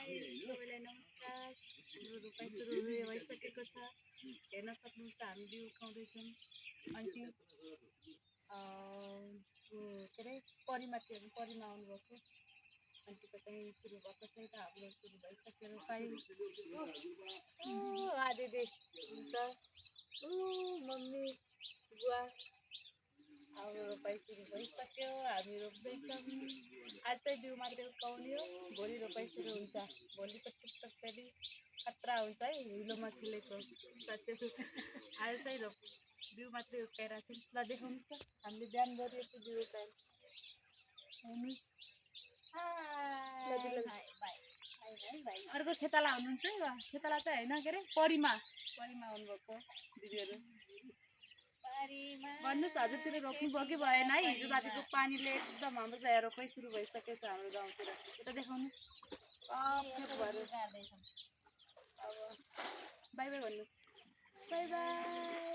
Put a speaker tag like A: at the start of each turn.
A: सबैलाई नमस्कार। हाम्रो रोपाइ सुरु भइसकेको छ। हेर्न सक्नुहुन्छ हामी बिउ उठाउँदैछौँ। आन्टी के अरे परिमा आउनुभएको। आन्टीको चाहिँ सुरु भएको छ यता हाम्रो सुरु भइसक्यो रोपाइ। आदिदी हुन्छ मम्मी बुवा हाम्रो रोपाइ सुरु भइसक्यो। हामी रोप्दैछौँ। आज चाहिँ बिउ मात्रै उठाउने हो। भोलि रोपाइ सुरु हुन्छ। भोलिको टिकटक फेरि खतरा हुन्छ है। हिलोमा खेलेको साथीहरू। आज चाहिँ बिउ मात्रै उठाइरहेको छौँ। ल देखाउनुहोस् त हामीले बिहानभरि यति बिउ उठायौँ। हेर्नुहोस्। अर्को खेताला हुनुहुन्छ है। खेताला चाहिँ होइन के अरे परिमा आउनुभएको दिदीहरू। भन्नुहोस् हजुरतिर रोप्नुभयो कि भएन है। हिजो रातिको पानीले एकदम हाम्रो चाहिँ रोपाइ सुरु भइसकेको छ हाम्रो गाउँतिर। यता देखाउनुहोस्। अब बाई बाई भन्नु। By by.